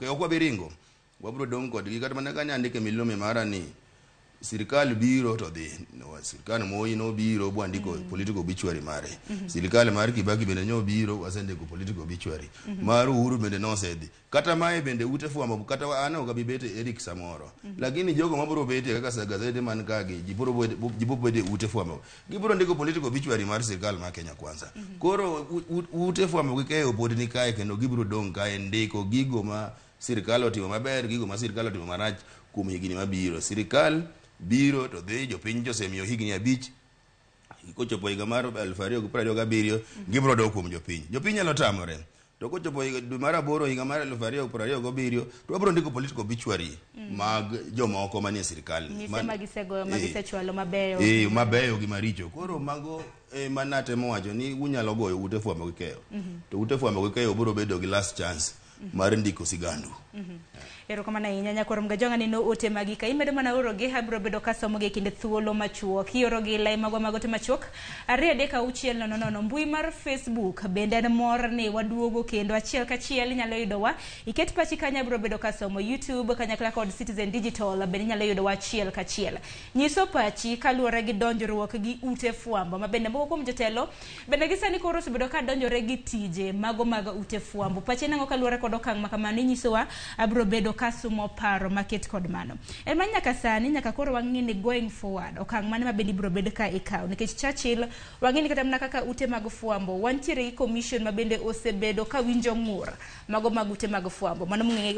Ok wabi ringo, wabiro dong' kodgi kata mana ka andike milome mara ni sirikal biro to dhi. Sirikal Moi nobiro bwandiko political obituary mare. Sirikal mar Kibaki bende nyobiro, wasendiko political obituary. Mar Uhuru bende nosedhi. Kata mae bende ute fwambo, kata an ok abi bet e Eric samoro. Lakini jogo mabiro betie kaka sa gazete man kagi, ji biro bedo e ute fwambo. Gibiro ndiko political obituary mar sirikal mar Kenya Kwanza. Koro ute fwambo gi keyo pod ni kae kendo gibiro dong' kae ndiko gigo ma sirikal otimo maber, gigo ma sirikal otimo marach kuom higni mabiro. Sirikal biro to dhi, jopiny josemiyo higni 5. Kochopo higa mar 2027, gibiro dok kuom jopiny. Jopiny nyalo tamore. To kochopo higa dwe mar aboro higa mar 2027, to wabiro ndiko political obituary mag jomoko manie sirikal. Mise ma gisegoyo, ma gisechwalo mabeyo. Mabeyo gi maricho. Koro mago ema natemo wacho ni unyalo goyo ute fwambo gi keyo. To ute fwambo gi keyo biro bedo gi last chance mar ndiko sigandu. Erokamano ahinya, nyakwar Mgajwang'a neno ote magi ka imedo mana orogi, abiro bedo kasomogi e kinde thuolo machuok. Iorogi lai magwa mag ote machuok 23600. Mbui mar Facebook bende en mor ni waduogo kendo achiel kachiel inyalo yudowa. Iket pachi kanyo, abiro bedo kasomo. YouTube kanyakla kod Citizen Digital bende inyalo yudowa achiel kachiel. Nyiso pachi kaluwore gi donjruok gi ute fwambo ma bende moko kuom jotelo bende gi sani koro osebedo ka donjore gi tije mago mag ute fwambo. Pachi nang'o kaluwore kod okang' ma kamano? Inyisowa, abiro bedo kasumo paro maket kod mano. En ma nyaka sani nyaka koro wang'i ni going forward okang' mane ma bende ibiro bed ka ikawo, nikech Churchill wang'e ni kata mana kaka ute mag fwambo wantiere gi commission ma bende osebedo ka winjo ng'ur mago mag ute mag fwambo mano mong'e.